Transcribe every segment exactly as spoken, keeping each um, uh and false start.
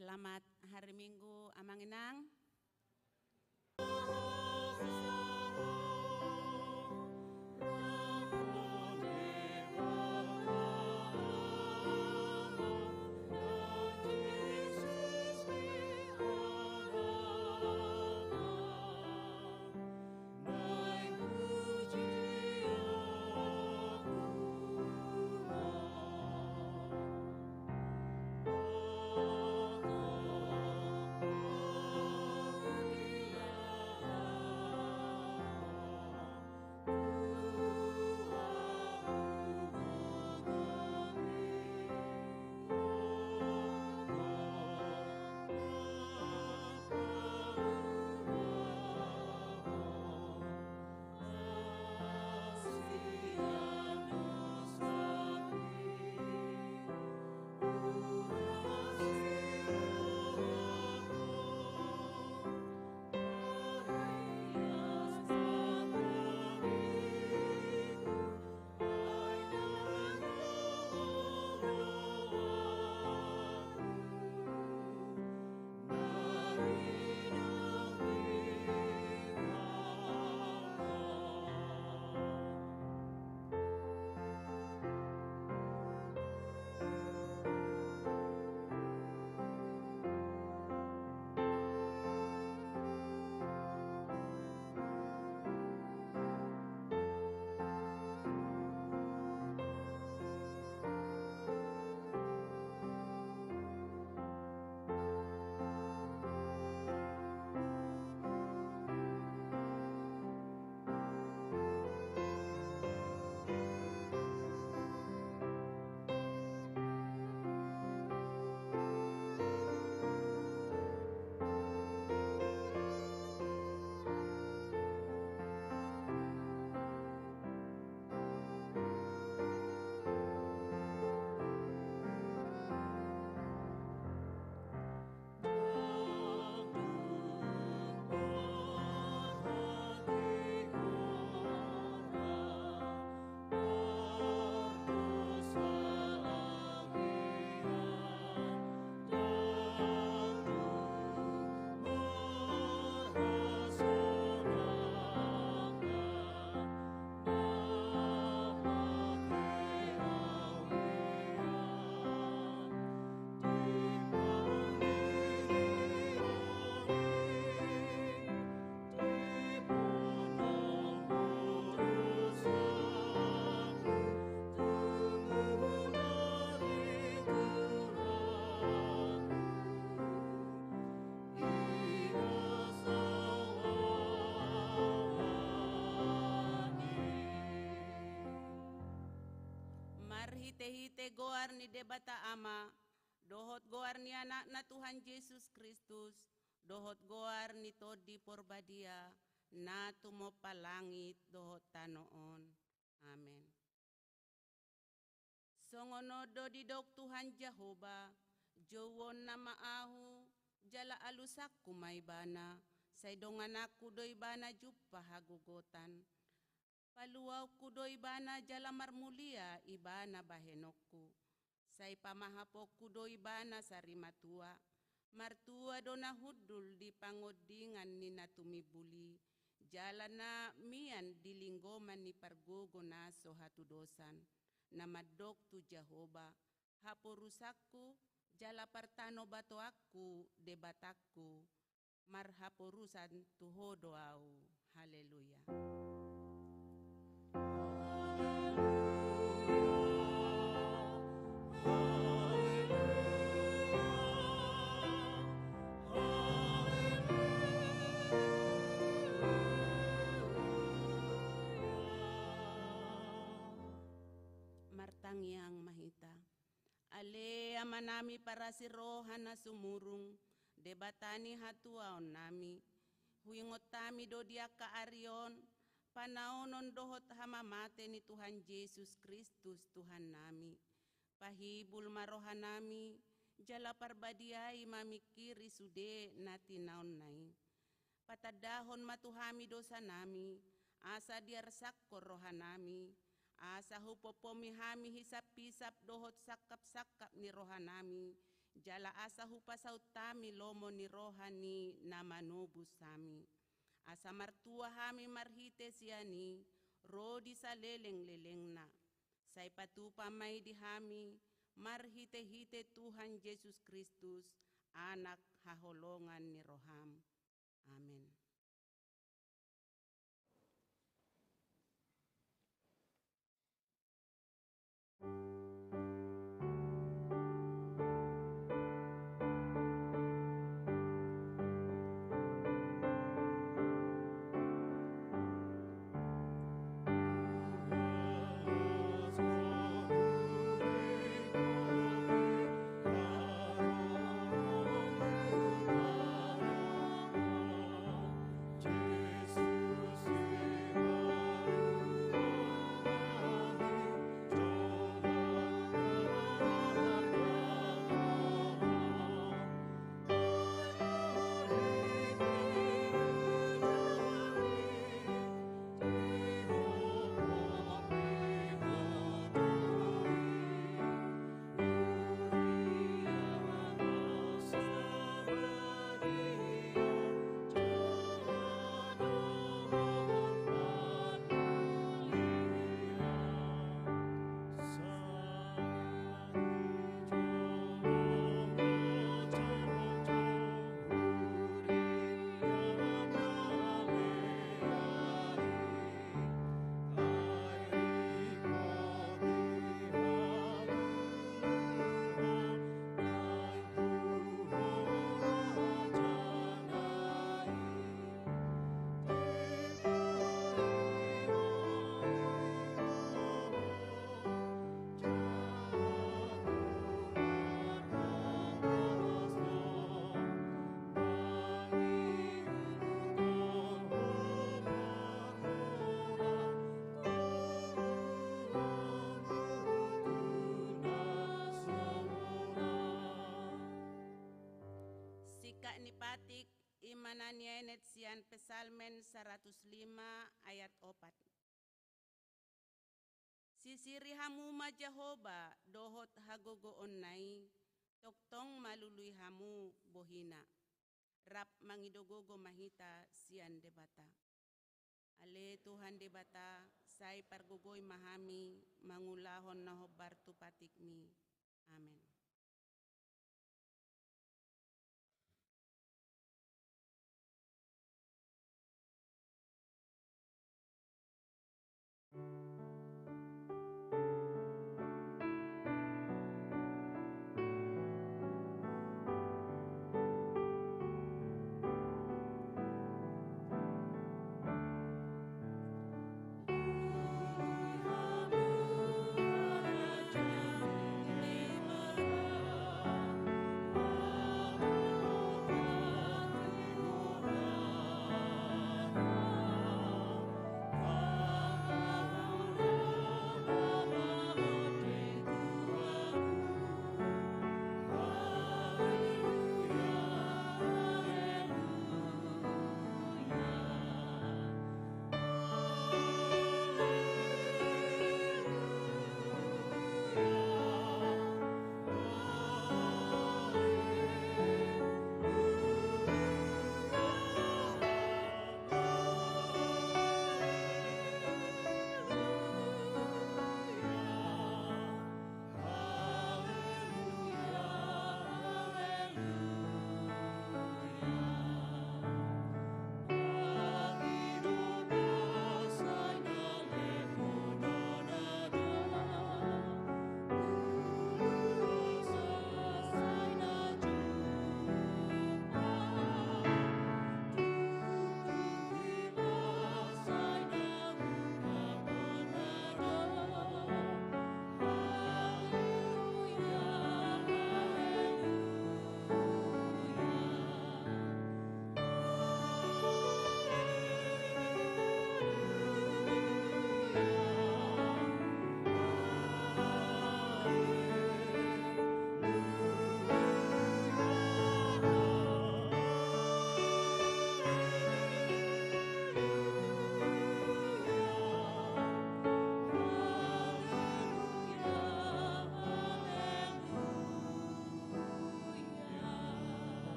Selamat hari Minggu, Amang Inang. Marhitehite goar ni Debata Ama, dohot goar ni Anakna Tuhan Jesus Kristus, dohot goar ni Tondi Porbadia, na tumompa langit dohot tano on. Amen. Songon on do didok Tuhan Jahowa: Jouonna ma Ahu, jala alusanku ma ibana, sai dongananku do ibana jumpa hagogotan. Paluaonku do ibana jala marmulia ibana bahenonku. Sai pamahaponku do ibana sarimatua. Martua do na hundul di pangondingan ni na tumimbul i, jala na mian di linggoman ni pargogo na so hatudosan. Na mandok tu Jahowa: Haporusanku, jala partanobatoanku, Debatangku, marhaporusan tu Ho do ahu. Haleluya. Martangiang ma hita. Ale Amanami parasi roha na sumurung, Debata ni hatuaonnami, huingot hami do di angka ari on panaonon dohot hamamate ni Tuhan Jesus Kristus Tuhannami. Pahibul ma rohanami, jala parbadiai ma mingkiri sude na tinaonna i. Patandahon ma tu hami dosanami, asa diarsakkon rohanami, asa hupompomi hami hisaphisap dohot sangkapsangkap ni rohanami, jala asa hupasaut hami lomo ni roha ni na manobus hami, asa martua hami marhite sian i ro di saleleng-lelengna. Sai patupa ma i di hami marhite-hite Tuhan Jesus Kristus, Anak haholongan ni roham. Amen. Singkat ni patik i ma na nienet sian Psalmen saratus lima ayat opat. Sisiri hamu ma Jahowa dohot hagogoonna i, tongtong malului hamu bohina. Rap mangido gogo ma hita sian Debata. Ale Tuhan Debata, sai pargogoi ma hami mangulahon na hombar tu patikmi. Amen.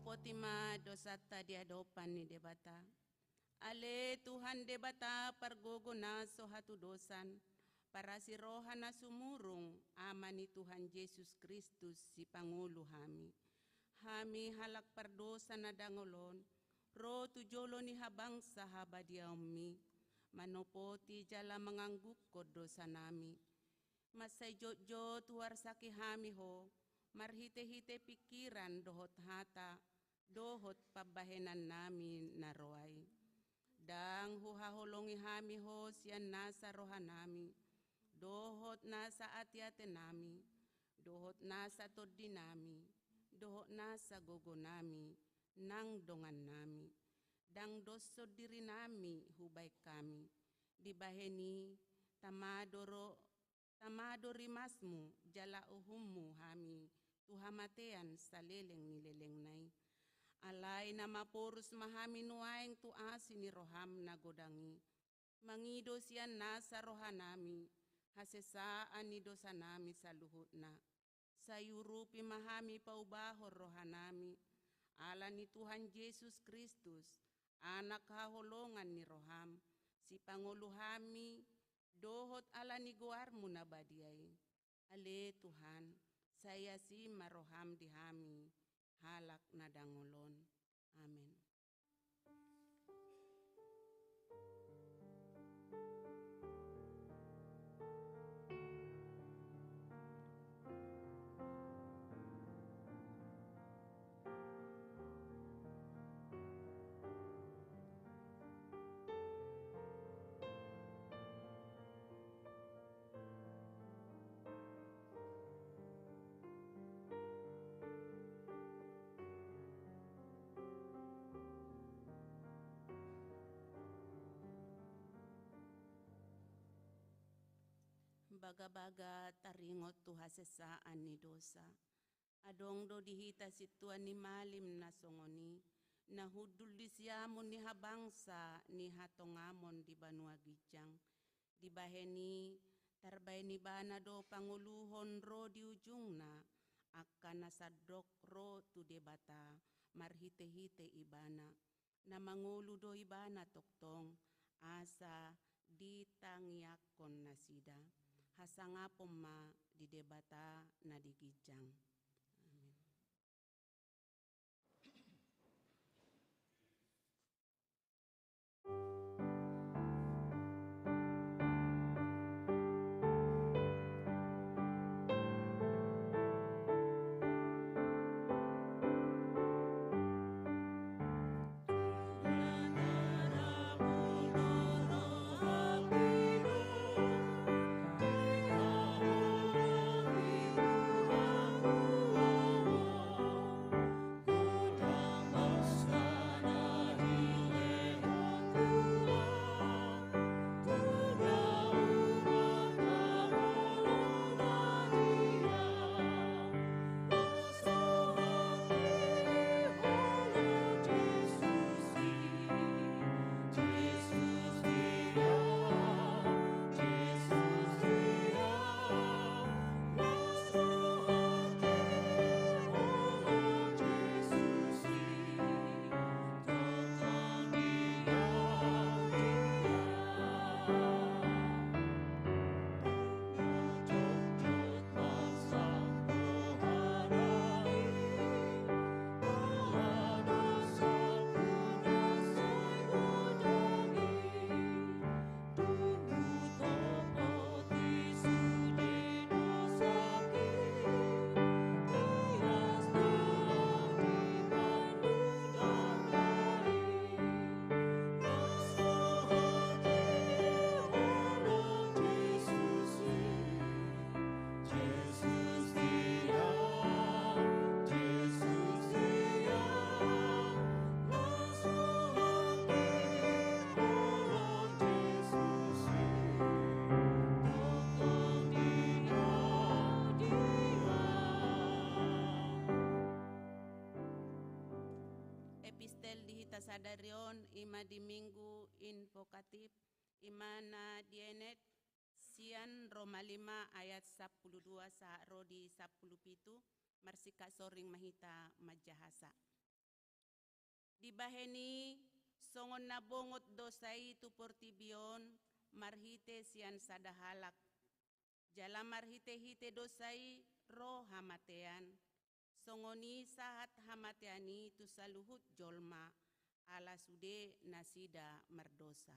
Poti ma dosanta di adopan ni Debata. Ale Tuhan Debata pargogo na so hatudosan, parasi roha na sumurung, Ama ni Tuhan Jesus Kristus, sipangolu hami. Hami halak pardosa na dangol on, ro tu jolo ni habangsa habadiaonmi, manopoti jala manganggungkon dosanami. Mansai jotjot huarsaki hami Ho, marhitehite pingkiran dohot hata, dohot pambahenannami na roa i. Ndang huhaholongi hami Ho sian nasa rohanami, dohot nasa ateatenami, dohot nasa tondinami, dohot nasa gogonami, nang dongannami. Ndang doshon dirinami hubahen hami. Dibahen i, tama do ro-, tama do rimasmu, jala uhummu hami tu hamatean saleleng ni lelengna i. Alai na maporus ma hami nuaeng tu asi ni roham na godang i, mangido sian nasa rohanami hasesaan ni dosanami saluhutna. Sai urupi ma hami paubahon rohanami, ala ni Tuhan Jesus Kristus, Anak haholongan ni roham, sipangolu hami, dohot ala ni goarmu na badia i. Ale Tuhan, sai asi ma roham di hami, halak na dangol on. Amen. Bagabaga taringot tu hasesaan ni dosa. Adong do di hita sintua ni malim na songon i, na hundul di siamun ni habangsa ni hatongamon di banua ginjang. Dibahen i, tarbahen ibana do pangoluhon ro di ujungna, angka na sandok ro tu Debata marhitehite ibana. Na mangolu do ibana tongtong, asa ditangiangkon nasida. Hasangapon ma di Debata na di ginjang. Amen. Epistel di hita sadari on, i ma di Minggu Invokatif, i ma na dienet sian Roma lima ayat sampulu dua sahat ro di sampulu pitu. Marsingkat soring ma hita manjahasa. Dibahen i, songon na bongot dosa i tu portibi on marhite sian sada halak, jala marhite-hite dosa i ro hamatean, songon i sahat hamatean i tu saluhut jolma, ala sude nasida mardosa.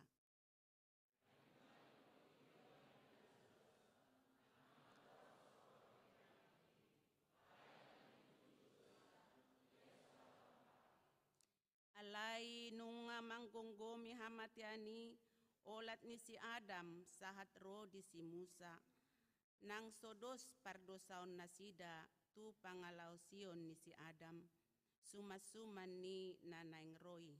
Alai nunga manggomgomi hamatean i olat ni si Adam sahat ro di si Musa, nang so dos pardosaon nasida tu pangalaosion ni si Adam, suman-suman ni na naeng ro i.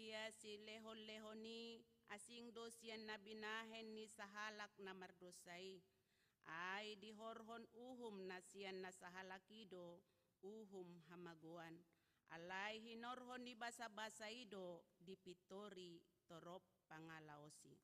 Ia silehon-lehon i asing do sian na binahen ni sahalak na mardosa i. Ai dihorhon uhum na sian na sahalak i do uhum hamagoan. Alai hinorhon ni basa-basa i do dipintori torop pangalaosi.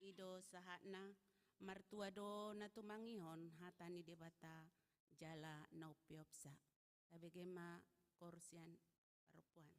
I do sahatna. Martua do na tumangihon hata ni Debata jala na umpeopsa. Tabege ma koor sian parompuan.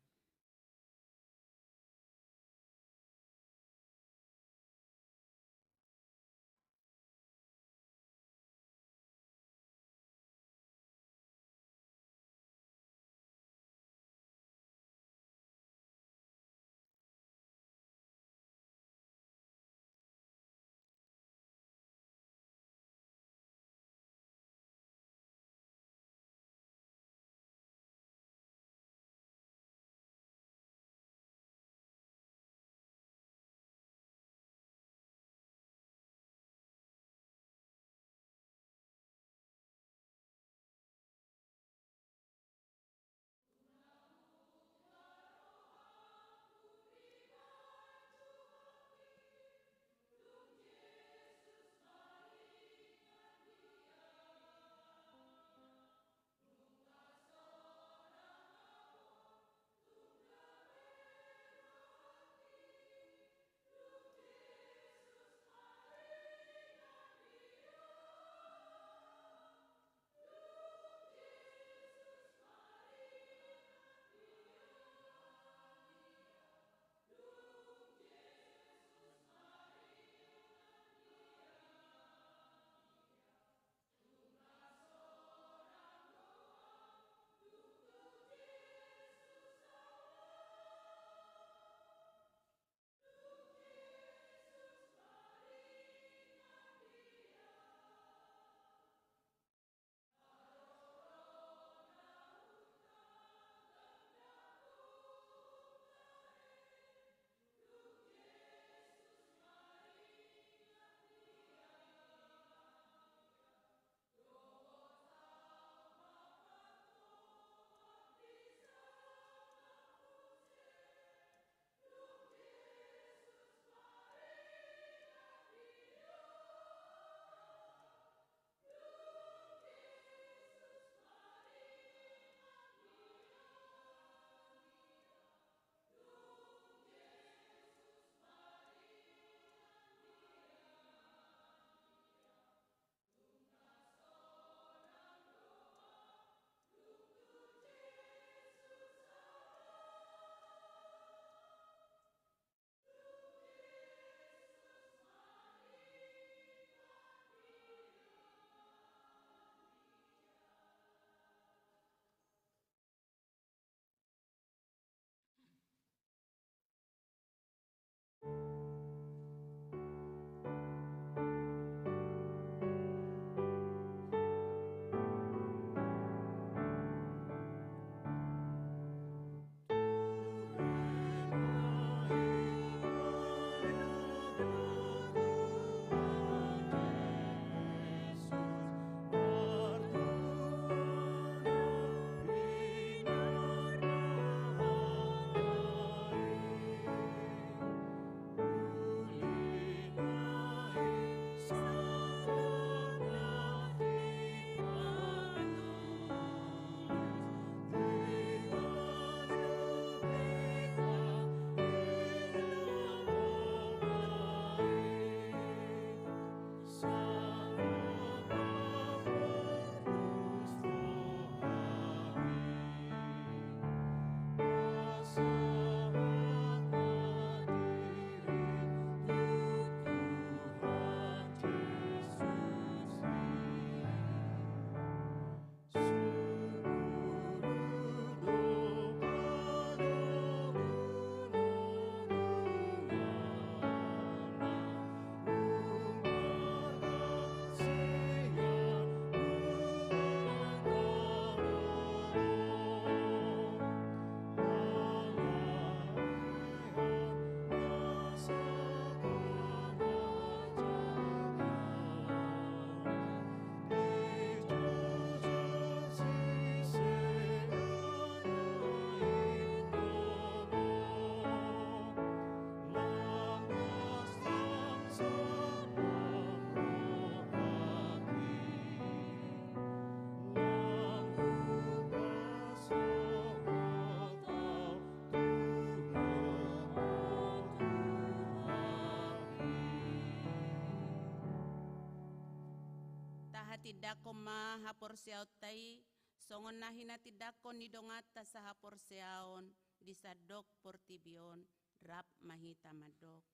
Tindangkon ma haporseaonta i, songon na hinatindangkon ni donganta sahaporseaon di sandok portibi on, rap ma hita mandok.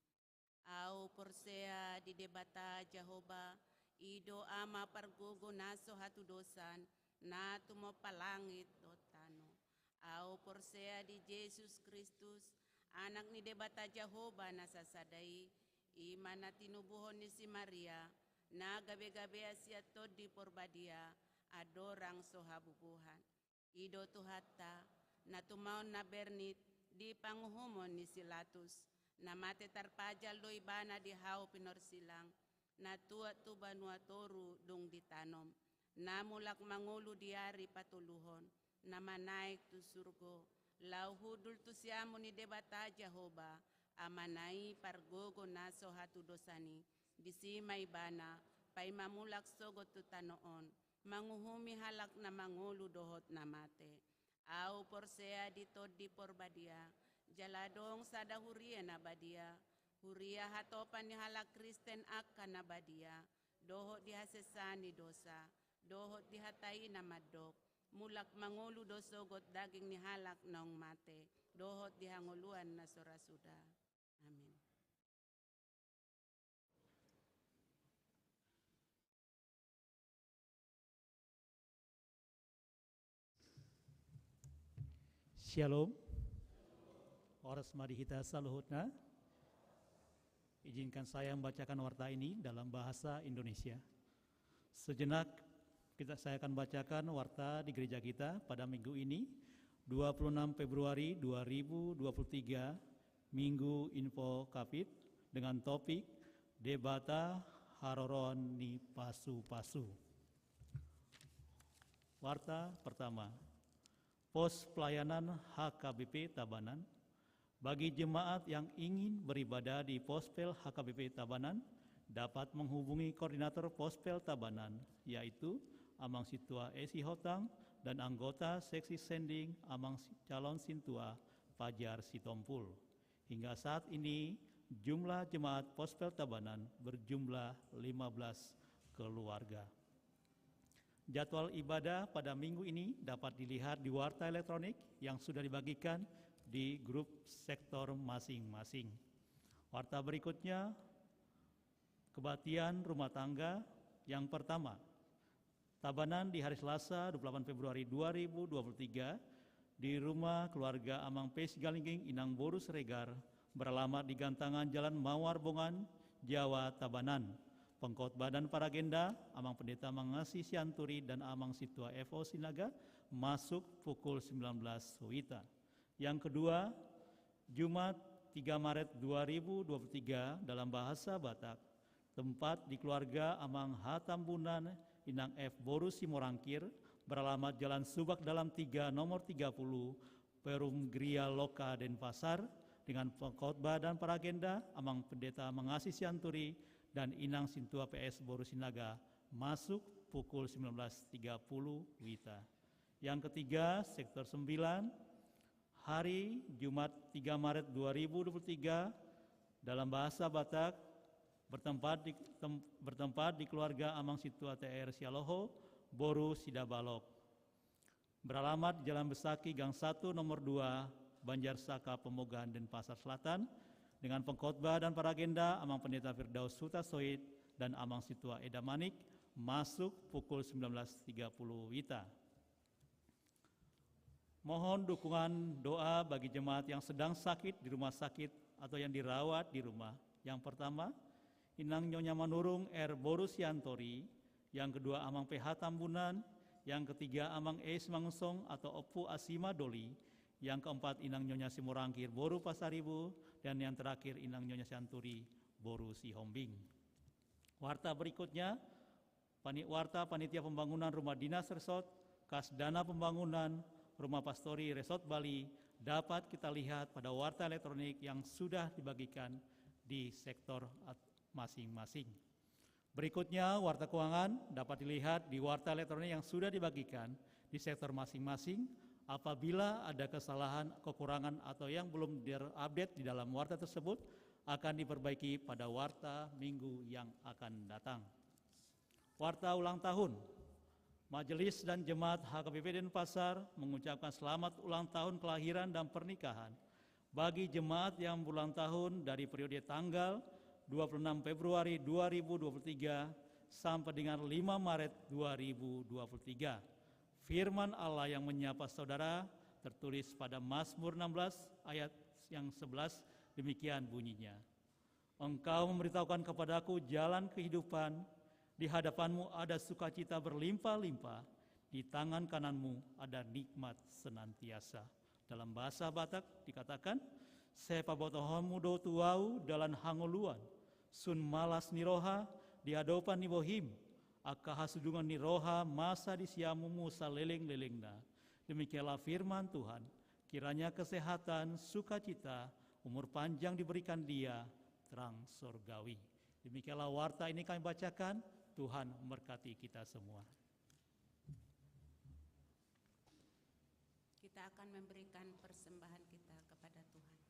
Ahu porsea di Debata Jahowa, i do Ama pargogo na so hatudosan, na tumompa langit dohot tano. Ahu porsea di Jesus Kristus, Anak ni Debata Jahowa na sasada i, i ma na tinubuhon ni si Maria, na gabe-gabean sian Tondi Porbadia, andorang so habubuhan. I do Tuhanta, na tumaon na bernit di panguhumon ni si Latus, na mate tarpajal do ibana di hau pinorsilang, na tuat tu banua toru dung ditanom, na mulak mangolu di ari patoluhon, na manaek tu surgo, laho hundul tu siamun ni Debata Jahowa, Amana i pargogo na so hatudosan i, disi ma ibana, paima mulak sogot tu tano on, manguhumi halak na mangolu dohot na mate. Ahu porsea di Tondi Porbadia, jala adong sada huria na badia, huria hatopan ni halak Kristen angka na badia, dohot di hasesaan ni dosa, dohot di hata i na mandok, mulak mangolu do sogot daging ni halak naung mate, dohot di hangoluan na so ra suda. Amin. Shalom. Horas ma di hita saluhutna. Izinkan saya membacakan warta ini dalam bahasa Indonesia. Sejenak kita, saya akan bacakan warta di gereja kita pada minggu ini, dua puluh enam Februari dua ribu dua puluh tiga, Minggu Info Covid, dengan topik Debata Haroroan ni Pasu-pasu. Warta pertama, Pos Pelayanan H K B P Tabanan. Bagi jemaat yang ingin beribadah di Pospel H K B P Tabanan, dapat menghubungi koordinator Pospel Tabanan, yaitu Amang Sintua Esi Hotang, dan anggota seksi sending Amang si-, calon Sintua Fajar Sitompul. Hingga saat ini, jumlah jemaat Pospel Tabanan berjumlah lima belas keluarga. Jadwal ibadah pada minggu ini dapat dilihat di warta elektronik yang sudah dibagikan di grup sektor masing-masing. Warta berikutnya, kebaktian rumah tangga yang pertama. Tabanan di hari Selasa, dua puluh delapan Februari dua ribu dua puluh tiga, di rumah keluarga Amang P. Sigalingging, Inang Boru Siregar, beralamat di gantangan Jalan Mawar Bongan, Jawa, Tabanan. Pengkhotbah dan paragenda, Amang Pendeta Mangasi Sianturi dan Amang Sintua F O Sinaga, masuk pukul sembilan belas wita. Yang kedua, Jumat, tiga Maret dua ribu dua puluh tiga, dalam bahasa Batak, tempat di keluarga Amang H. Tambunan, Inang F. Boru Simorangkir, beralamat Jalan Subak Dalam tiga, nomor tiga puluh, Perum Gria Loka, Denpasar, dengan pengkhotbah dan paragenda Amang Pendeta Mangasi Sianturi dan Inang Sintua P S Boru Sinaga, masuk pukul sembilan belas tiga puluh wita. Yang ketiga, sektor sembilan, hari Jumat, tiga Maret dua ribu dua puluh tiga, dalam bahasa Batak, bertempat di, tem-, bertempat di keluarga Amang Sintua T R Sialoho, Boru Sidabalok. Beralamat di Jalan Besaki, Gang satu, nomor dua, Banjar Saka, Pemogan, Denpasar Selatan, dengan pengkhotbah dan paragenda Amang Pendeta Firdaus Hutasoit dan Amang Sintua Eda Manik, masuk pukul sembilan belas tiga puluh wita. Mohon dukungan doa bagi jemaat yang sedang sakit di rumah sakit atau yang dirawat di rumah. Yang pertama, Inang Nyonya Manurung R. Boru Sianturi, yang kedua Amang P H Tambunan, yang ketiga Amang E. Simangunsong atau Ompu Asima Doli, yang keempat Inang Nyonya Simorangkir Boru Pasaribu, dan yang terakhir Inang Nyonya Sianturi Boru Sihombing. Warta berikutnya, pani-, warta panitia pembangunan rumah dinas resort, kas dana pembangunan rumah pastori resort Bali, dapat kita lihat pada warta elektronik yang sudah dibagikan di sektor at-, masing-masing. Berikutnya, warta keuangan dapat dilihat di warta elektronik yang sudah dibagikan di sektor masing-masing. Apabila ada kesalahan, kekurangan, atau yang belum terupdate di dalam warta tersebut, akan diperbaiki pada warta minggu yang akan datang. Warta ulang tahun. Majelis dan jemaat H K B P Denpasar mengucapkan selamat ulang tahun kelahiran dan pernikahan bagi jemaat yang berulang tahun dari periode tanggal dua puluh enam Februari dua ribu dua puluh tiga sampai dengan lima Maret dua ribu dua puluh tiga. Firman Allah yang menyapa saudara tertulis pada Mazmur enam belas ayat yang sebelas, demikian bunyinya. Engkau memberitahukan kepadaku jalan kehidupan, di hadapanmu ada sukacita berlimpah-limpah, di tangan kananmu ada nikmat senantiasa. Dalam bahasa Batak dikatakan, sai pabotohonmu do tu ahu dalan hangoluan, sun malas ni roha di adopan ni bohim, angka hasudungan ni roha masa di siamunmu saleleng-lelengna. Demikianlah firman Tuhan. Kiranya kesehatan, sukacita, umur panjang diberikan dia, terang sorgawi. Demikianlah warta ini kami bacakan. Tuhan memberkati kita semua. Kita akan memberikan persembahan kita kepada Tuhan.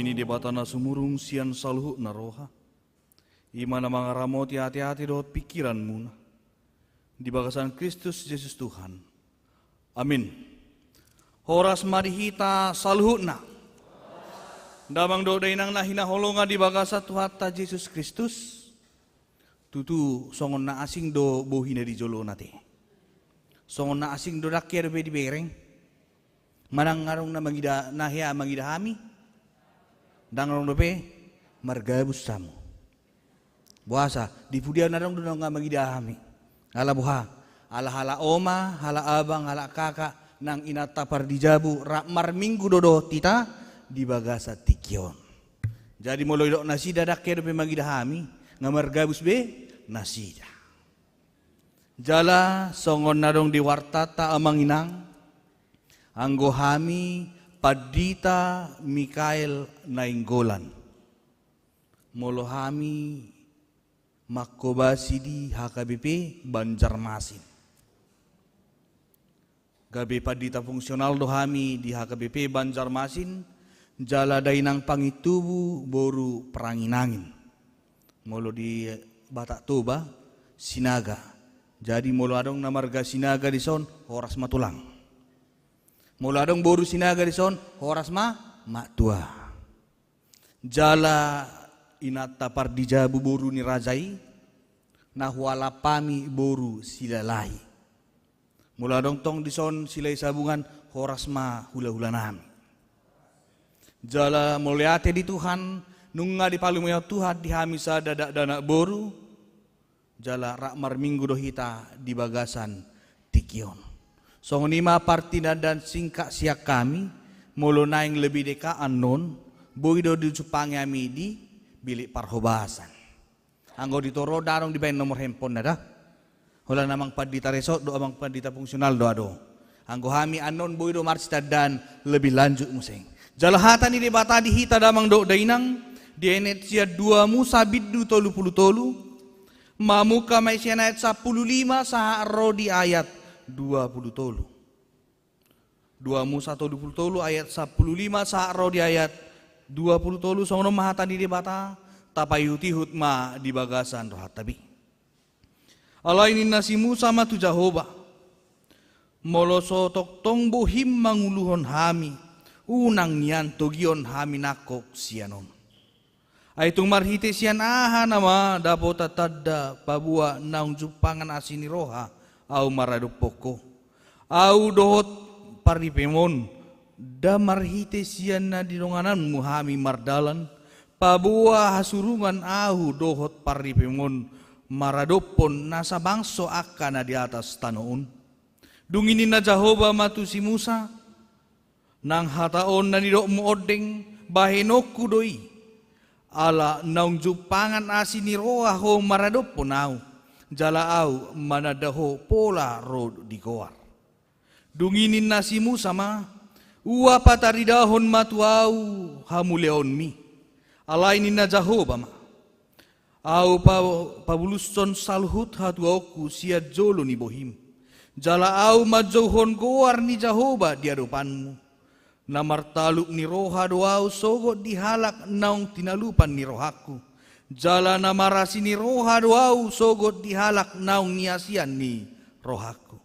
Ni Debata na sumurung sian saluhutna roha, i ma na mangaramoti ateate dohot pingkiranmuna di bagasan Kristus Jesus Tuhan. Amin. Horas ma di hita saluhutna. Damang dohot dainang na hinaholongan di bagasan Tuhanta Jesus Kristus. Tutu songon na asing do bohi na di jolona te. Songon na asing do, ndang hea dope dibereng. Manang adong na mangida, na hea mangida hami? Ndang adong dope? Margabus hamu. Boasa, di pudian adong do na nga mangida hami? Ala boha? Ala halak oma, halak abang, halak kakak nang inanta pardijabu rap marminggu do dohot hita di bagasan tingki on. Jadi molo didok nasida ndang hea dope mangida hami, nga margabus be nasida. Jala songon na adong di wartanta, amang inang, anggo hami Pandita Mikael Nainggolan, molo hami manghobasi di H K B P Banjarmasin. Gabe pandita fungsional do hami di H K B P Banjarmasin, jala dainang Pangintubu boru Peranginangin. Molo di Batak Toba, Sinaga. Jadi molo adong na marga Sinaga dison, horas ma tulang. Molo adong boru Sinaga dison, horas ma mak tua. Jala inanta pardijabu boru ni raja i, na hualap hami boru Silalahi. Molo adong tong dison Silahi Sabungan, horas ma hulahulanami. Jala mauliate di Tuhan, nunga dipalumeon Tuhan di hami sada dakdanak boru, jala rap marminggu do hita di bagasan tingki on. Songon i ma partinandan singkat sian hami, molo naeng lebih dekat annon, boi do dijumpangi hami di bilik parhobasan. Anggo di toru on ndang adong dibaen nomor handphone na da. Holan amang pandita resort do, amang pandita fungsional do adong. Anggo hami annon boi do marsitandaan lebih lanjut muse. Jala hata ni Debata di hita damang dohot dainang, dienet sian dua Musa bindu tolu pulu tolu, mamungka ma i sian ayat sampulu lima sahat ro di ayat dua pulu tolu. Dua Musa tolu pulu tolu ayat sampulu lima sahat ro di ayat dua pulu tolu, songon on ma hata ni Debata, tapaihutihut ma di bagasan rohanta be. Alai ninna si Musa ma tu Jahowa, molo so tongtong bohim manguluhon hami, unang nian togion hami nangkok sian on. Ai tung marhite sian aha nama dapotan tanda paboa naung jumpangan asi ni roha ahu maradophon ho, ahu dohot parripem on? Nda marhite sian na nidongananmu hami mardalan, paboa hasurungan ahu dohot parripem on maradophon nasa bangso angka na di atas tano on? Dung i ninna Jahowa ma tu si Musa, nang hata on na nidokmu ondeng, bahenonku do i. Ala naung jumpangan asi ni roha ho maradophon ahu, jala ahu mananda ho pola ro di goar. Dung i ninna si Musa ma, ua pataridahon ma tu ahu hamuliaonmi. Alai ninna Jahowa ma, ahu pa-, pabulushon saluhut hatuaonku sian jolo ni bohim. Jala ahu manjouhon goar ni Jahowa di adopanmu. Na martaluk ni roha do ahu sogot di halak naung tinalupan ni rohangku. Jala na marasi ni roha do ahu sogot di halak naung niasian ni rohangku.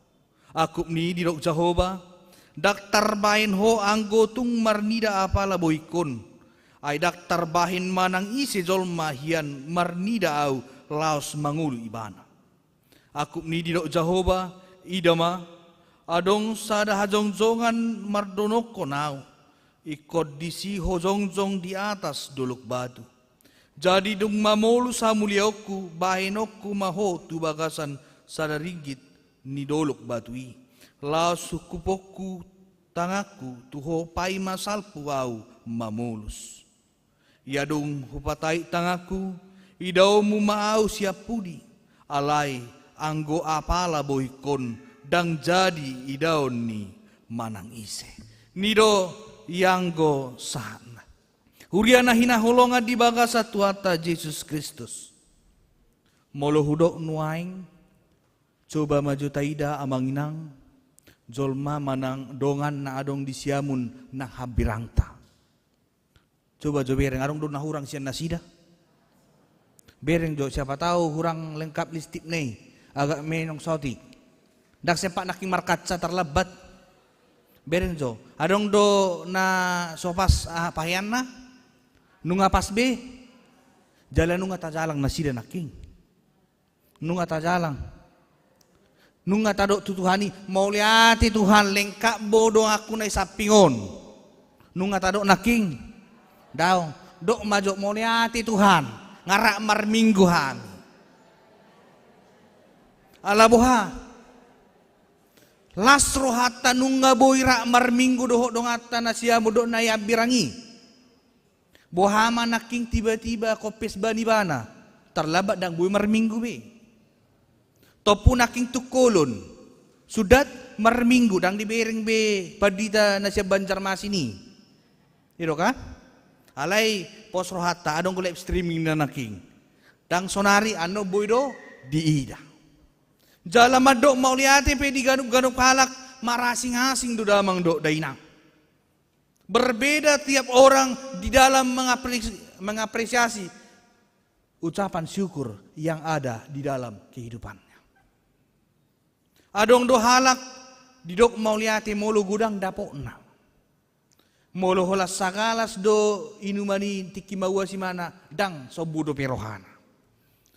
Angkup ni i didok Jahowa, ndang tarbahen ho anggo tung marnida apala bohingkon. Ai ndang tarbahen manang ise jolma hian marnida ahu laos mangolu ibana. Angkup ni i didok Jahowa, ida ma, adong sada hajongjongan mardonokkon ahu, ingkon disi ho jongjong di atas dolok batu. Jadi dung mamolus hamuliaonku, bahenonku ma ho tu bagasan sada ringgit ni dolok batu i. Laos hungkuphonku tanganku tu ho paima salpu ahu mamolus. Ia dung hupatait tanganku, idaonmu ma ahu sian pudi, alai anggo apala bohingkon ndang jadi idaon ni manang ise. Ni do ianggo sahatna. Huria na hinaholongan di bagasan Tuhanta Jesus Kristus. Molo hudok nuaeng, coba ma jo taida amang inang, jolma manang dongan na adong di siamun nang hambirangta. Coba jo bereng, adong do na hurang sian nasida? Bereng jo, siapa tahu hurang lengkap listipna i, agak menong saotik. Ndang sempat nangkin markaca, tarlambat. Bereng jo, adong do na so pas, ah, paheanna? Nunga pas be? Jala nunga tajalang nasida nangkin. Nunga tajalang. Nunga tadok tu Tuhan i, mauliate Tuhan, lengkap bo donganku na i samping on. Nunga tadok nangkin? Daong. Dok ma jo, mauliate Tuhan, nga rap marminggu hami. Ala boha? Las rohanta nunga boi rap marminggu dohot donganta na siamun dohot na i ambirang i. Boha ma nangkin tiba-tiba kompes ban ibana, tarlambat ndang boi marminggu be. Tompu nangkin tungkolon, sundat marminggu, ndang dibereng be pandita na sian Banjarmasin i. I do kan? Alai pos rohanta, adong do live streaming na nangkin. Ndang sonari, annon boi do diida. Jala mandok mauliate pe di ganup-ganup halak, marasing-asing do damang dohot dainang. Berbeda tiap orang di dalam mengapres-, mengapresiasi ucapan syukur yang ada di dalam kehidupannya. Adong do halak didok mauliate molo godang dapotna. Molo holan sagalas do inuman i tingki mauas ibana, ndang sombu dope rohana.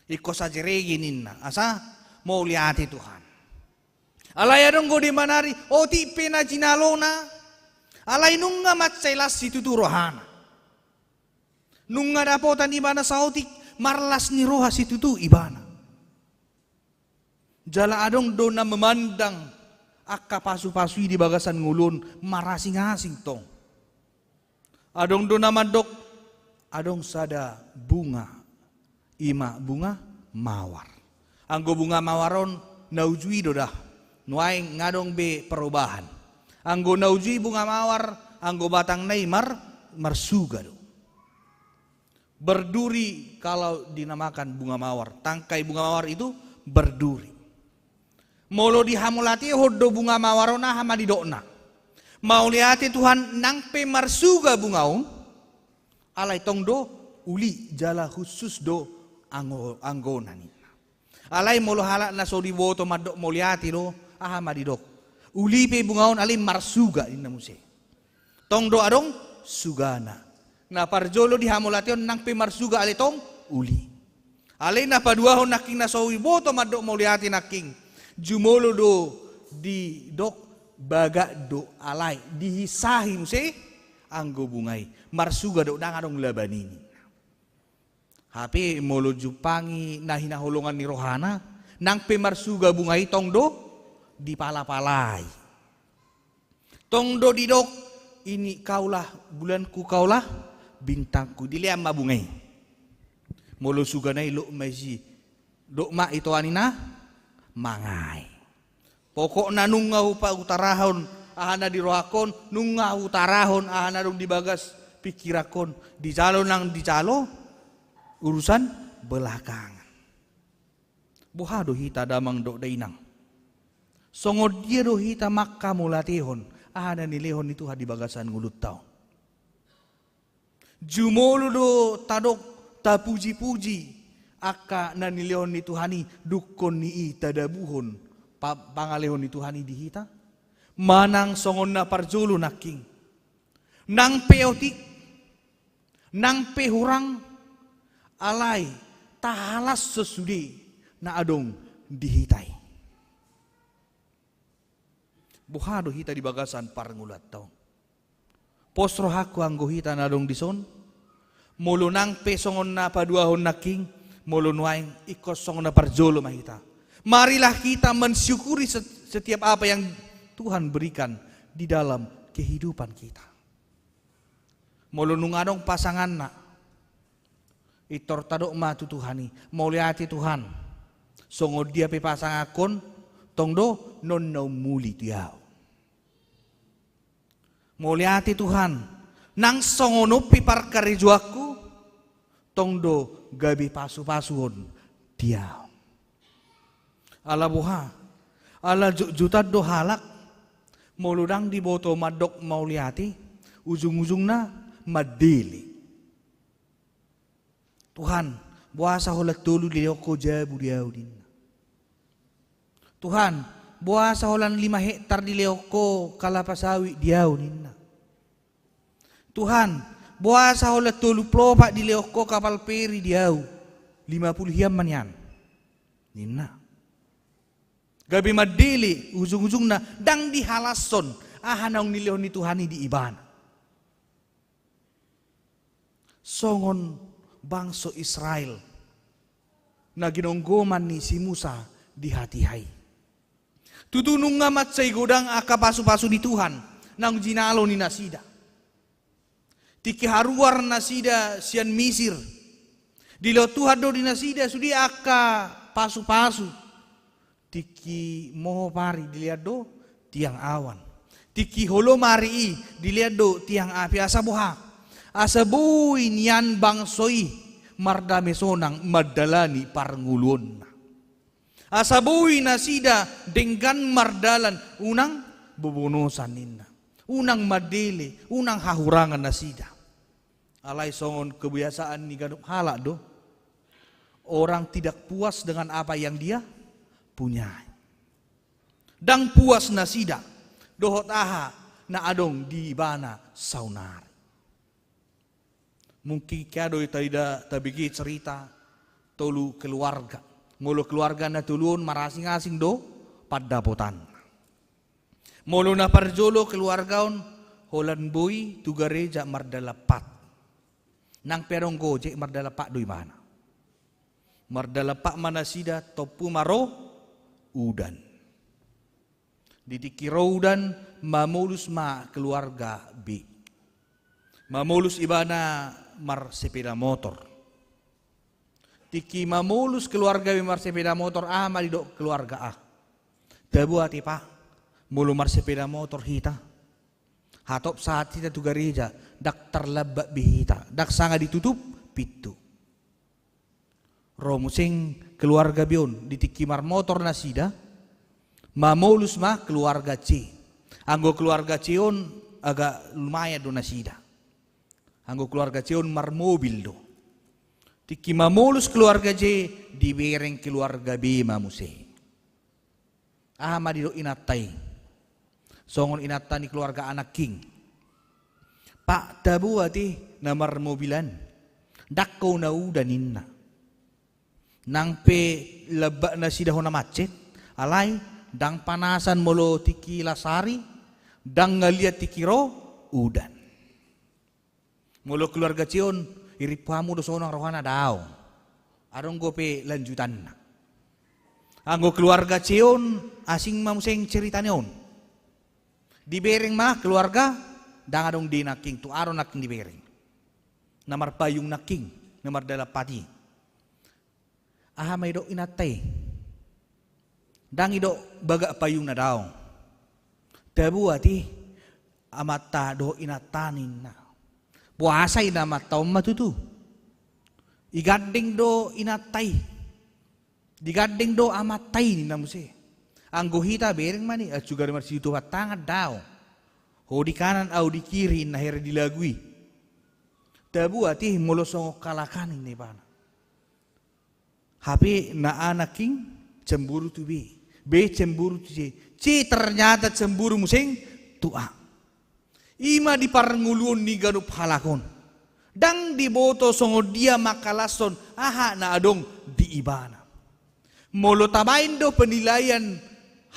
Ingkon sajerege ninna, asa mauliate Tuhan. Alai adong do manari, otik pe na jinalona, alai nunga mansai las situtu rohana. Nunga dapotan ibana saotik, marlas ni roha situtu ibana. Jala adong do na memandang angka pasu-pasu i di bagasan ngolu on marasing-asing tong. Adong do na mandok, adong sada bunga, i ma bunga mawar. Anggo bunga mawar on na uju i do da, nuaeng nga adong be perubahan. Anggo na uju i bunga mawar, anggo batangna i mar-, marsuga do. Berduri kalau dinamakan bunga mawar. Tangkai bunga mawar itu berduri. Molo dihamauliatehon do bunga mawar on, aha ma didokna? Mauliate Tuhan, nang pe marsuga bunga on, alai tong do uli jala khusus do anggo-, anggona ninna. Alai molo halak na so diboto mandok mauliate do, aha ma didok? Uli pe bunga on, alai marsuga ninna muse. Tong do adong sugana. Na parjolo dihamauliatehon, nang pe marsuga alai tong uli. Alai na paduahon nangkin na so diboto mandok mauliate nangkin, jumolo do didok bagak do, alai dihinsahi muse anggo bunga i. Marsuga do, ndang adong laba ni ninna. Hape molo jumpangi na hinaholongan ni rohana, nang pe marsuga bunga i tong do dipala-palai. Tong do didok, ini kaulah bulanku, kaulah bintangku. Dilean ma bunga i. Molo sugana i, dok ma isi, dok ma i toa ni na mangae. Pokokna nunga hupa-, hutarahon aha na di rohangkon, nunga hutarahon aha na adong di bagas pingkiranghon, dijalo nang dijalo, urusan belakangan. Boha do hita damang dohot dainang? Songon dia do hita manghamauliatehon aha na nilehon ni Tuhan di bagasan ngolunta on? Jumolo do tadok tapuji-puji angka na nilehon ni Tuhan i, dungkon ni i tadabuhon pa-, pangalehon ni Tuhan i di hita? Manang songon na parjolo nangkin, nang pe otik, nang pe hurang, alai tahalashon sude na adong di hita i. Boha do hita di bagasan parngoluanta on? Pos rohangku anggo hita na adong dison, molo nang pe songon na paduahon nangkin, molo nuaeng ingkon songon na parjolo ma hita. Marilah kita mensyukuri set-, setiap apa yang Tuhan berikan di dalam kehidupan kita. Molo nunga adong pasanganna, pintor tadok ma tu Tuhan i, mauliate Tuhan, songon dia pe pasanganhon, tong do non na umuli tu ahu. Mauliate Tuhan, nang songon on pe parkarejoanku, tong do gabe pasu-pasuon di ahu. Ala boha? Ala jotjotan do halak, molo ndang diboto mandok mauliate, ujung-ujungna mandele. Tuhan, boasa holan tolu dilehon Ho jabu di ahu, ninna. Tuhan, boasa holan lima hektar dilehon Ho kalapa sawit di ahu, ninna. Tuhan, boasa holan tolu pulu opat dilehon Ho kapal peri di ahu, lima pulu hian ma nian, ninna. Gabe mandele, ujung-ujungna ndang dihalashon aha naung nilehon ni Tuhan i di ibana. Songon bangso Israel na ginonggoman ni si Musa di hatiha i. Tutu nunga mansai godang angka pasu-pasu ni Tuhan naung jinalo ni nasida. Tingki haruar nasida sian Misir, dilehon Tuhan do di nasida sude angka pasu-pasu. Tingki mohop ari, dilehon do tiang awan. Tingki holom ari i, dilehon do tiang api. Asa boha? Asa boi nian bangso i mardame sonang mandalani parngoluonna. Asa boi nasida denggan mardalan, unang bobonosan, ninna. Unang mandele, unang hahurangan nasida. Alai songon kebiasaan ni ganup halak do, orang tidak puas dengan apa yang dia punyai. Ndang puas nasida dohot aha na adong di ibana saonari. Mungkin hea do taida, tabege cerita tolu keluarga. Molo keluarga na tolu on marasing-asing do pandapotanna. Molo na parjolo keluarga on holan boi tu gareja mardalan pat. Nang pe adong gojek mardalan pat do ibana. Mardalan pat ma nasida, tompu ma ro udan. Di tingki ro udan, mamolus ma keluarga B. Mamolus ibana marsepeda motor. Tingki mamolus keluarga B marsepeda motor, aha ma didok keluarga A? Tabo ate, Pak, molo marsepeda motor hita, hatop sahat hita tu gareja, ndang tarlambat be hita, ndang sanga ditutup pintu. Ro muse keluarga B on, di tingki marmotor nasida, mamolus ma keluarga C. Anggo keluarga C on agak lumayan do nasida. Anggo keluarga C on marmobil do. Tingki mamolus keluarga C, dibereng keluarga B ma muse. Aha ma didok inanta i? Songon inanta ni keluarga A nangkin. Pak, tabo ate na marmobil an. Ndang hona udan, ninna. Nang pe lambat nasida hona macet, alai ndang panasan molo tingki las ari, ndang ngaliat tingki ro udan. Molo keluarga C on, irimpu hamu do sonang rohana, daong. Adong dope lanjutanna. Anggo keluarga C on, asing ma muse ceritana on. Dibereng ma keluarga, ndang adong di nangkin, tu A do nangkin dibereng. Na marpayung nangkin, na mardalan pat i. Aha ma idok inanta i? Ndang idok bagak payungna, daong. Tabo ate amanta dohot inanta, ninna. Boasa i, na amanta on ma tutu. Digandeng do inanta i. Digandeng do amanta i, ninna muse. Anggo hita bereng ma, ninna, ansu gari marsitupa tangan, daong. Ho di kanan, ahu di kiri, ninna hera di lagu i. Tabo ate molo songon halak an, ninna ibana. Hape na A nangkin cemburu tu B. B cemburu tu C. C ternyata cemburu muse tu A. I ma di parngoluon ni ganup halak on. Ndang diboto songon dia mangkalashon aha na adong di ibana. Molo tabaen do penilaian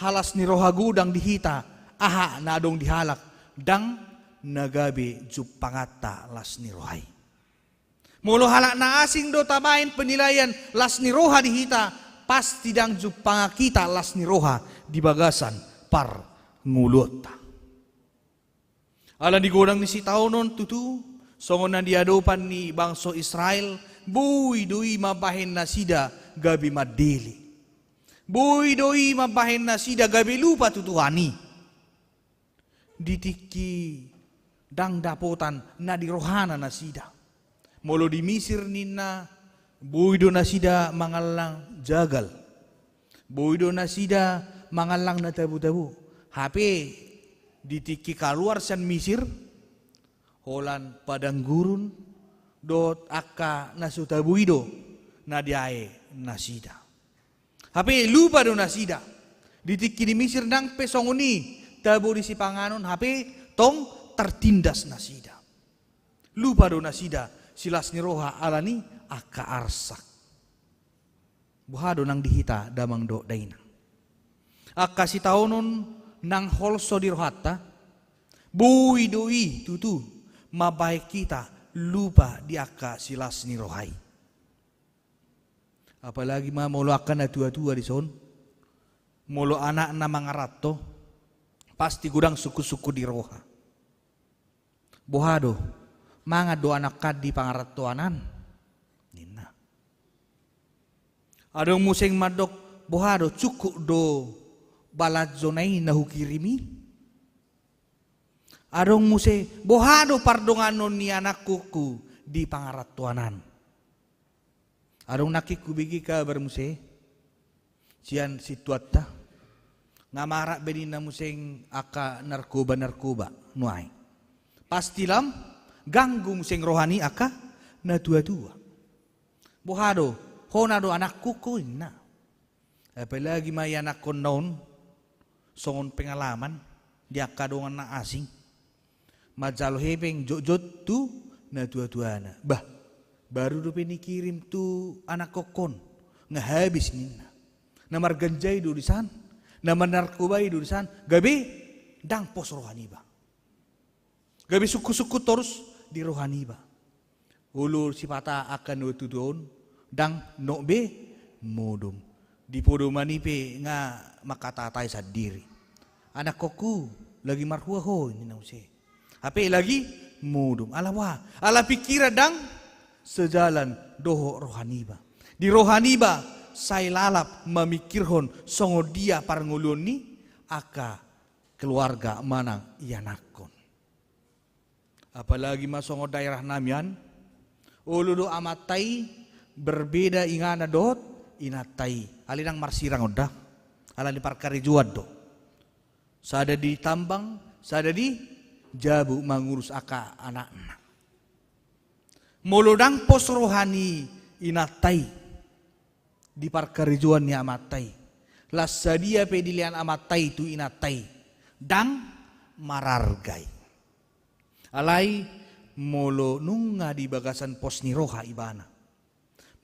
las ni roha godang di hita, aha na adong di halak, ndang na gabe jumpanganta las ni roha i. Molo halak na asing do tabaen penilaian las ni roha di hita, pasti ndang jumpang hita las ni roha di bagasan parngoluonta. Ala ni godang ni sitaonon tutu, songon na di adopan ni bangso Israel, boi do i mambahen nasida gabe mandele. Boi do i mambahen nasida gabe lupa tu Tuhan i. Di tingki ndang dapotan na di rohana nasida. Molo di Misir ninna, boi do nasida mangallang jagal. Boi do nasida mangallang na tabo-tabo. Hape di tingki kaluar sian Misir, holan padang gurun, dohot angka na so tabo i do na diae nasida. Hape lupa do nasida. Di tingki di Misir nang pe songon i, tabo di sipanganon, hape tong tartindas nasida. Lupa do nasida silas ni roha ala ni angka arsak. Boha do nang di hita damang dohot dainang? Angka sitaonon nang holso di rohanta, boi do i tutu mambahen hita lupa di angka silas ni roha i. Apalagi ma molo angka na tua-tua dison, molo anakna mangaranto, pasti godang sungkun-sungkun di roha. Boha do, mangan do anakkan di pangarantoan an, ninna. Adong muse mandok, boha do, cukup do balanjona i na hukirim i? Adong muse, boha do pardonganon ni anakkonhu di pangarantoan an? Adong nangkin hubege kabar muse sian sintuanta, nga marak be ninna muse angka narkoba-narkoba nuaeng. Pasti lam ganggu muse roha ni angka na tua-tua. Boha do, hona do anakkonhu, ninna. Apalagi ma ianakkonna on songon pengalaman di angka dongan na asing. Manjalo hepeng jotjot tu na tua-tuana. Bah, baru dope nikirim tu anakkonhon, nga habis, ninna. Na marganja i do disan, na manarkoba i do disan, gabe ndang pos roha niba. Gabe sungkun-sungkun torus di roha niba. Olo sipata angka na tua-tua on, ndang nok be modom. Di podoman i pe nga mangkata-katai sandiri. Anakkonhu, lagi marhua ho, ninna muse. Hape lagi modom. Ala boha? Ala pingkiran ndang sejalan dohot roha niba. Di roha niba sai lalap mamingkirhon songon dia parngoluon ni angka keluarga manang ianakkon. Apalagi ma songon daerah nami an, olo do amanta i berbeda inganan dohot inanta i. Alai ndang marsirang on da. Ala ni parkarejoan do. Sada di tambang, sada di jabu mangurus angka anakna. Molo ndang pos roha ni inanta i di parkarejoan ni amanta i, las sadia pe dilean amanta i tu inanta i, ndang mararga i. Alai molo nunga di bagasan pos ni roha ibana,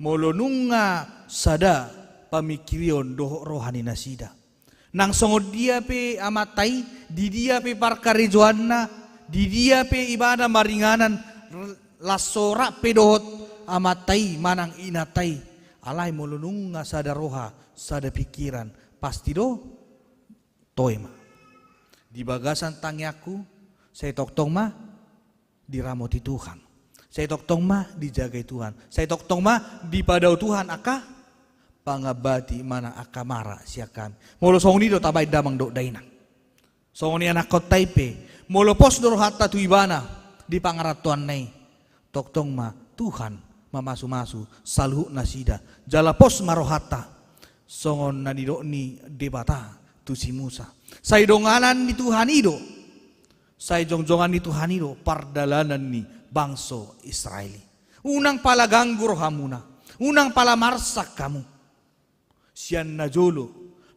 molo nunga sada pamingkirion dohot roha ni nasida, nang songon dia pe amanta i, di dia pe parkarejoanna, di dia pe ibana maringanan, las so rap pe dohot amanta i manang inanta i, alai molo nunga sada roha, sada pingkiran, pasti do toe ma. Di bagasan tangiangku, sai tongtong ma diramoti Tuhan. Sai tongtong ma dijagai Tuhan. Sai tongtong ma dipadao Tuhan angka pangambati manang angka mara sian hami. Molo songon i do tabaen damang dohot dainang. Songon i anakkonta i pe, molo pos do rohanta tu ibana di pangarantoanna i, tongtong ma Tuhan mamasu-masu saluhut nasida. Jala pos ma rohanta songon na nidok ni Debata tu si Musa. Sai donganan ni Tuhan i do, sai jongjongan ni Tuhan i do pardalanan ni bangso Israel i. Unang pala ganggu rohamuna, unang pala marsak hamu sian na jolo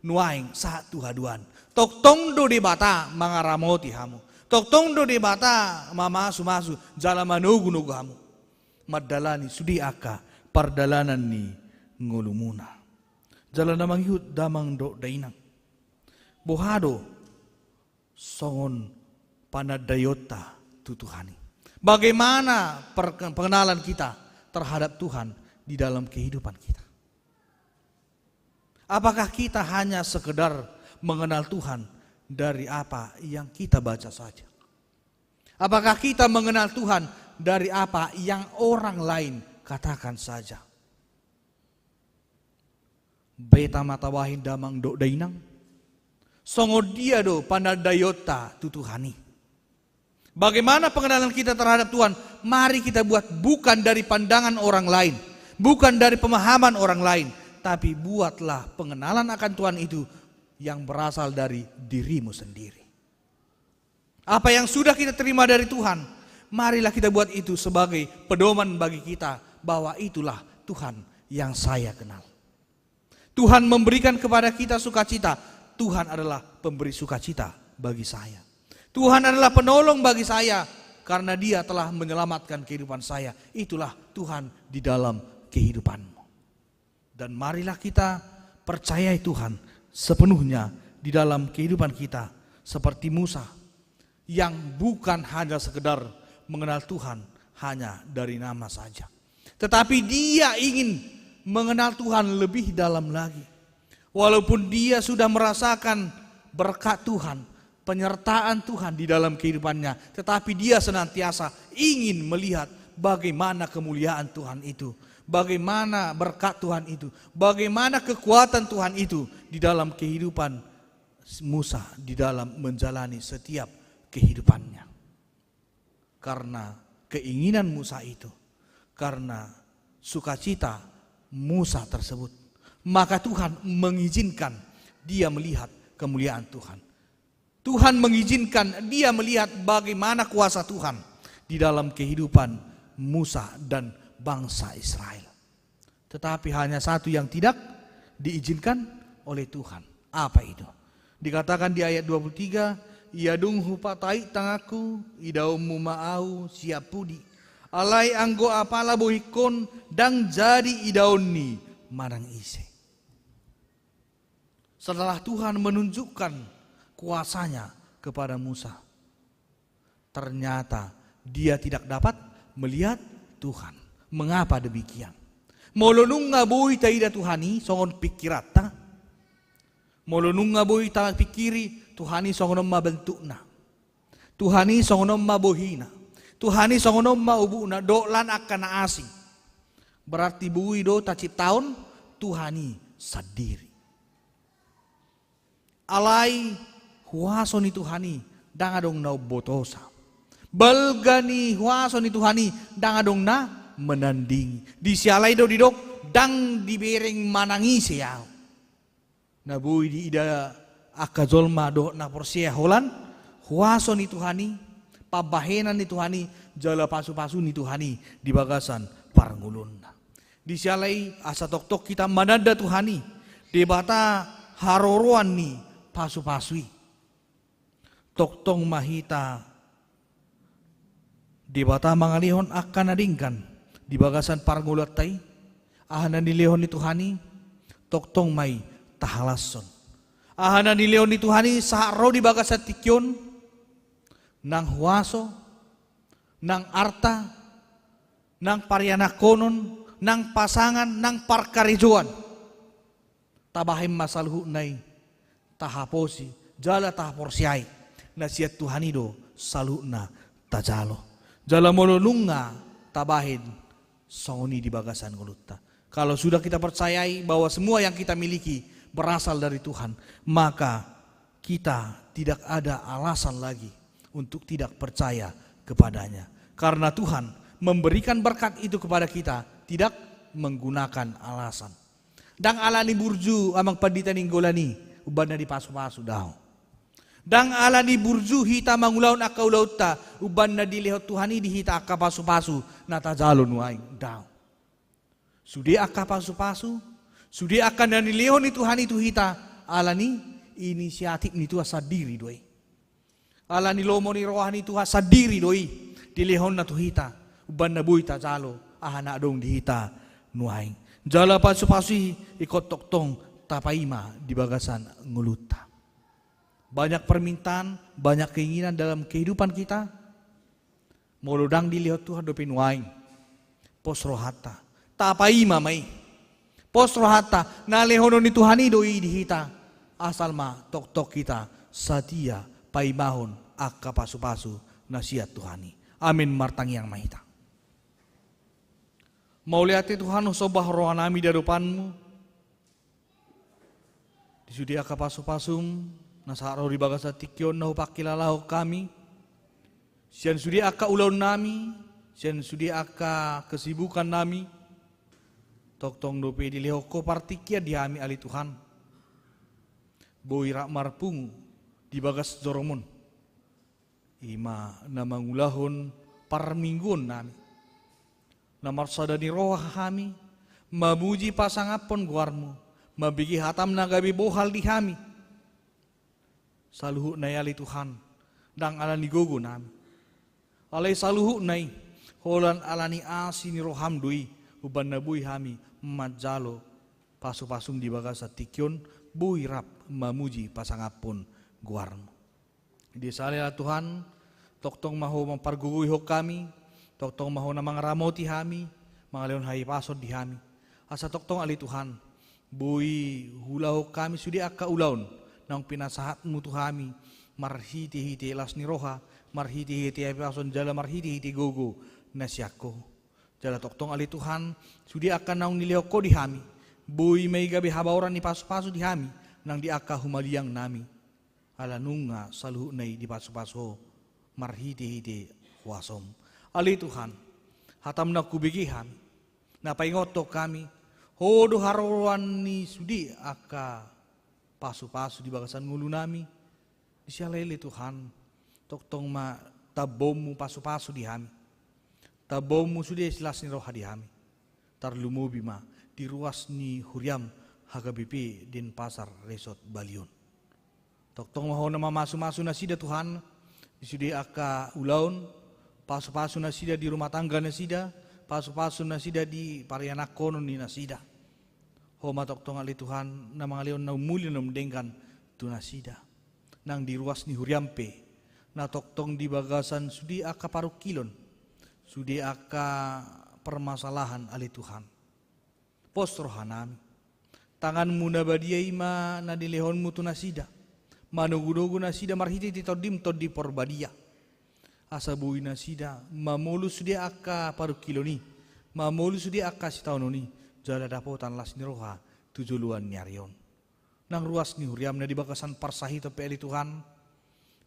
nuaeng sahat tu haduan. Tongtong do Debata mangaramoti hamu. Tongtong do Debata mamasu-masu jala manogu-nogu hamu mandalani sude angka pardalanan ni ngolumuna. Jala na mangihut damang dohot dainang, boha do songon panandaionta tu Tuhan i? Bagaimana per-, pengenalan kita terhadap Tuhan di dalam kehidupan kita? Apakah kita hanya sekedar mengenal Tuhan dari apa yang kita baca saja? Apakah kita mengenal Tuhan dari apa yang orang lain katakan saja? Beta ma tabaen damang dohot dainang, songon dia do panandaionta tu Tuhan i? Bagaimana pengenalan kita terhadap Tuhan? Mari kita buat bukan dari pandangan orang lain, bukan dari pemahaman orang lain, tapi buatlah pengenalan akan Tuhan itu yang berasal dari dirimu sendiri. Apa yang sudah kita terima dari Tuhan, Marilah kita buat itu sebagai pedoman bagi kita bahwa itulah Tuhan yang saya kenal. Tuhan memberikan kepada kita sukacita. Tuhan adalah pemberi sukacita bagi saya. Tuhan adalah penolong bagi saya karena Dia telah menyelamatkan kehidupan saya. Itulah Tuhan di dalam kehidupanmu. Dan marilah kita percayai Tuhan sepenuhnya di dalam kehidupan kita, seperti Musa yang bukan hanya sekedar mengenal Tuhan hanya dari nama saja, tetapi dia ingin mengenal Tuhan lebih dalam lagi. Walaupun dia sudah merasakan berkat Tuhan, penyertaan Tuhan di dalam kehidupannya, tetapi dia senantiasa ingin melihat bagaimana kemuliaan Tuhan itu, bagaimana berkat Tuhan itu, bagaimana kekuatan Tuhan itu di dalam kehidupan Musa, di dalam menjalani setiap kehidupannya. Karena keinginan Musa itu, karena sukacita Musa tersebut, maka Tuhan mengizinkan dia melihat kemuliaan Tuhan. Tuhan mengizinkan dia melihat bagaimana kuasa Tuhan di dalam kehidupan Musa dan bangsa Israel. Tetapi hanya satu yang tidak diizinkan oleh Tuhan. Apa itu? Dikatakan di ayat dua puluh tiga, "Ia dung hupatait tanganku, idaonmu ma ahu sian pudi. Alai anggo apala bohingkon, ndang jadi idaon ni manang ise." Setelah Tuhan menunjukkan kuasa-Nya kepada Musa, ternyata dia tidak dapat melihat Tuhan. Mengapa demikian? Molo nunga boi taida Tuhan i songon pingkiranta, molo nunga boi tapingkiri Tuhan i songon on ma bentukna, Tuhan i songon on ma bohina, Tuhan i songon on ma ubukna, dohot lan angka na asing, berarti boi do taciptahon Tuhan i sandiri. Alai huaso ni Tuhan i ndang adong na umbotosa. Balga ni huaso ni Tuhan i ndang adong na menandingi. Di siala i do didok, ndang dibereng manang ise ahu. Na boi diida angka jolma dohot na porsea holan huaso ni Tuhan i, pambahenan ni Tuhan i, jala pasupasu ni Tuhan i di bagasan parngoluonna. Di siala i asa tongtong hita mananda Tuhan i, Debata haroroan ni pasupasu i. Tongtong ma hita Debata mangalehon angka na denggan di bagasan parngoluanta i. Aha na nilehon ni Tuhan i, tongtong ma i tahalashon. Aha na nilehon ni Tuhan i sahat ro di bagasan tingki on, nang huaso, nang arta, nang parianakhonon, nang pasangan, nang parkarejoan. Tabahen ma saluhutna i tahaposi jala tahaporseai, na sian Tuhan i do saluhutna tajalo. Jala molo nunga tabahen songon i di bagasan ngolunta, kalau sudah kita percayai bahwa semua yang kita miliki berasal dari Tuhan, maka kita tidak ada alasan lagi untuk tidak percaya kepada-Nya. Karena Tuhan memberikan berkat itu kepada kita tidak menggunakan alasan. Ndang ala ni burju amang pandita Nainggolan i umbahen na dipasupasu, daong. Ndang ala ni burju hita mangulahon angka ulaonta umbahen na dilehon Tuhan i di hita angka pasupasu na tajalo nuaeng, daong. Sude angka pasupasu, sude angka na nilehon ni Tuhan i tu hita, ala ni inisiatif ni Tuhan sandiri do i. Ala ni lomo ni roha ni Tuhan sandiri do i dilehonna tu hita, umbahen na boi tajalo aha na adong di hita nuaeng. Jala pasupasu i ingkon tongtong tapaima di bagasan ngolunta. Banyak permintaan, banyak keinginan dalam kehidupan kita. Molo ndang dilehon Tuhan dope nuaeng, pos rohanta. Tapaima ma i. Pos rohanta, na lehonon ni Tuhan i do i di hita. Asal ma tongtong hita satia paimahon angka pasupasu na sian Tuhan i. Amin. Martangiang ma hita. Mauliate Tuhan, husomba rohanami di adopanmu. Di sude angka pasupasum na sahat ro di bagasan tingki on na hupangkilalahon hami, sian sude angka ulaonnami, sian sude angka kesibukannami, tongtong dope dilehon Ho partingkian di hami ale Tuhan. Boi rap marpungu di bagas joromon. I ma na mangulahon parmingguon nami. Na marsada ni roha hami, mamuji pasangaphon goarmu, mambege hatam na gabe bohal di hami. Saluhutna i ale Tuhan, ndang ala ni gogo nami. Alai saluhutna i, holan ala ni asi ni roham do i, umbahen na boi hami manjalo pasupasum di bagasan tingki on, boi rap mamuji pasangaphon goarmu. Di sahali ale Tuhan, tongtong ma ho mampargogoihon hami, tongtong ma ho na mangaramoti hami, mangalehon hahipason di hami. Asa tongtong ale Tuhan, boi huulahon hami sude angka ulaon naung pinasahatmu tu hami, marhitehite las ni roha, marhitehite hahipason jala marhitehite gogo na sian ho. Jala tongtong ale Tuhan, sude angka naung nilehon ho di hami, boi ma i gabe habaoran ni pasupasu di hami, nang di angka humaliang nami. Ala nunga saluhutna i dipasupasu ho marhitehite huasom. Ale Tuhan, hatam na hubege hami, na paingothon hami, ho do haroroan ni sude angka pasupasu di bagasan ngolu nami. Di sahali ale Tuhan, tongtong ma tambahonmu pasupasu di hami, tambahonmu sude las ni roha di hami. Tarlumobi ma di ruas ni huriam H K B P Denpasar Resort Baliun. Tongtong ma ho na mamasumasu nasida Tuhan, di sude angka ulaon, pasupasu nasida di rumah tangga nasida, pasupasu nasida di parianakhonon ni nasida. Ho ma tongtong ale Tuhan, na mangalehon na umuli na umdenggan tu nasida. Nang di ruas ni huriam pe, na tongtong di bagasan sude angka parungkilon, sude angka permasalahan ale Tuhan. Pos roha nami. Tanganmu na badia i ma na nilehonmu tu nasida. Manogunogu nasida marhitehite Tondim Tondi Porbadia. Asa boi nasida mamolus sude angka parungkilon i, mamolus sude angka sitaonon i, jala dapotan las ni roha tu joloan ni ari on. Nang ruas ni huriam na di bagasan parsahiton pe ale Tuhan,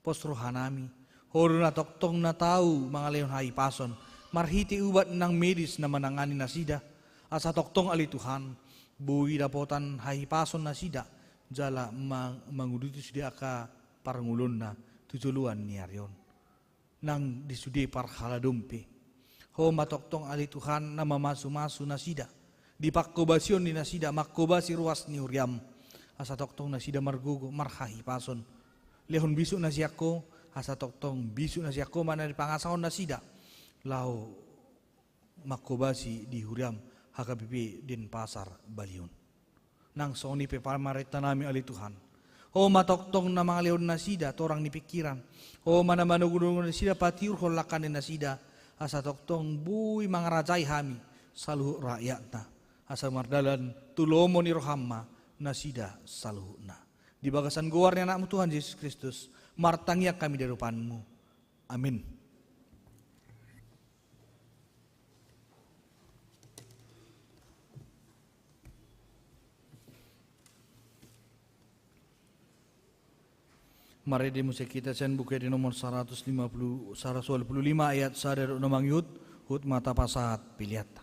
pos roha nami, ho do na tongtong na tau mangalehon hahipason, marhite ubat nang medis na manangani nasida, asa tongtong ale Tuhan, boi dapotan hahipason nasida, jala ma-, manguduti sude angka parngoluonna tu joloan ni ari on. Nang di sude parhaladon pe, ho ma tongtong ale Tuhan na mamasumasu nasida, di panghobasion ni nasida, manghobasi ruas ni huriam, asa tongtong nasida margogo, marhahipason. Lehon bisuk na sian ho, asa tongtong bisuk na sian ho ma na dipangasahon nasida, laho manghobasi di huriam H K B P Denpasar Baliun. Nang songon i pe pamarenta nami ale Tuhan, ho ma tongtong na mangalehon nasida torang ni pingkiran, ho ma na manogunogu nasida patiurhon langka ni nasida, asa tongtong boi mangarajai hami saluhut rakyatna, asa mardalan tu lomo ni roham ma nasida saluhutna. Di bagasan goar ni Anakmu Tuhan Jesus Kristus, martangiang hami di adopanmu. Amin. Marende muse hita sian Buku Ende nomor saratus lima puluh, saratus ualu puluh lima ayat sada dohot na mangihut, huhut ma tapasahat pelean ta.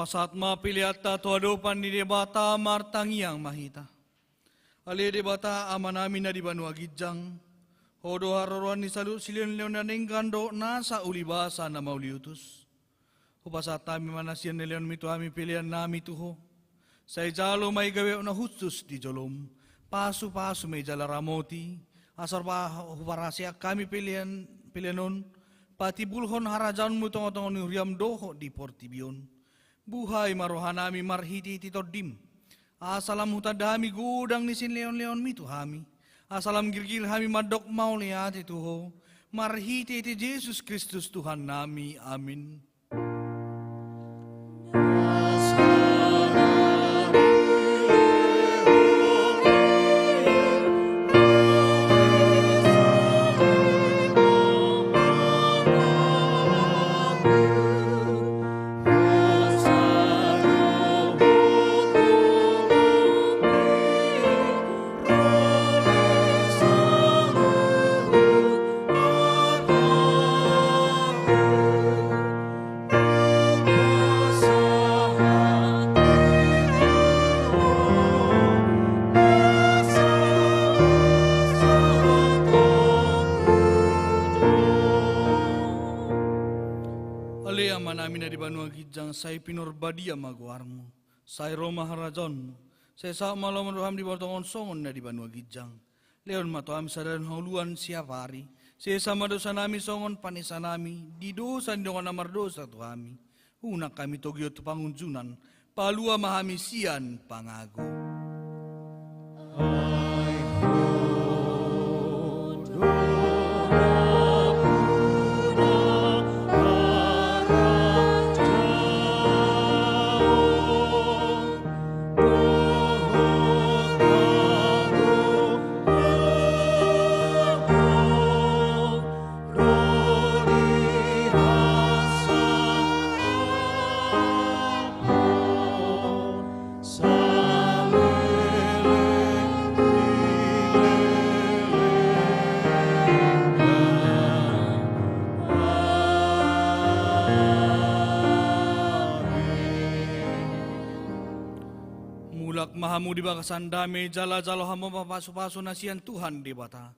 Pasahat ma peleanta tu adopan ni Debata, martangiang ma hita. Ale Debata Amanami na di banua ginjang, Ho do haroroan ni saluhut silehonlehon na denggan dohot nasa ulibasa na mauliutus. Hupasahat hami ma na sian lehonmi tu hami peleannami tu Ho. Sai jalo ma i gabe na hushus di jolom. Pasupasu ma i jala ramoti, asa hupa-, huparaseak hami pelean, pelean on patimbulhon harajaonmu tongatonga ni huriam dohot di portibi on. Buhai ma rohanami marhitehite Tondim, asa lam hutanda hami godang ni silehonlehonmi tu hami, asa lam girgir hami mandok mauliate tu Ho marhitehite Jesus Kristus Tuhannami. Amin. Ale Amanami na di banua ginjang, sai pinarbadia ma goarmu. Sai ro ma harajaonmu. Sai saut ma lomo ni roham di banua tonga on songon na di banua ginjang. Lehon ma tu hami sadari on hangoluan siapari. Sesa ma dosanami songon panesanami di dosa ni dongan na mardosa tu hami. Unang hami togihon tu pangunjunan. Palua ma hami sian pangago. Mulak ma hamu di bagasan dame, jala jalo hamu ma pasupasu na sian Tuhan Debata.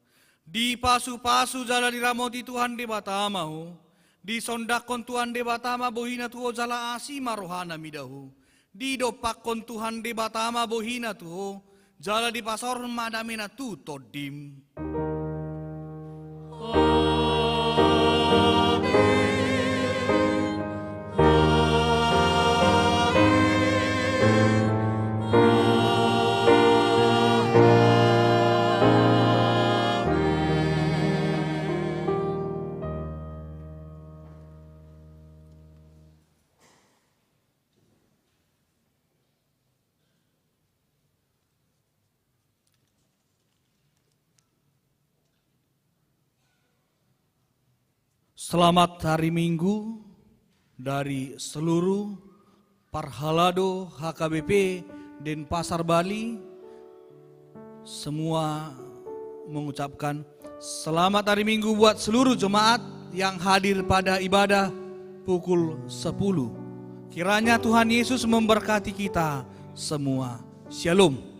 Dipasupasu jala diramoti Tuhan Debata ma ho. Disondangkon Tuhan Debata ma bohina tu ho jala asi ma rohana mida ho. Didompakkon Tuhan Debata ma bohina tu ho, jala dipasaorhon ma damena tu tondim. Selamat hari Minggu dari seluruh Parhalado H K B P Denpasar, Bali. Semua mengucapkan selamat hari Minggu buat seluruh jemaat yang hadir pada ibadah pukul sepuluh. Kiranya Tuhan Yesus memberkati kita semua. Shalom.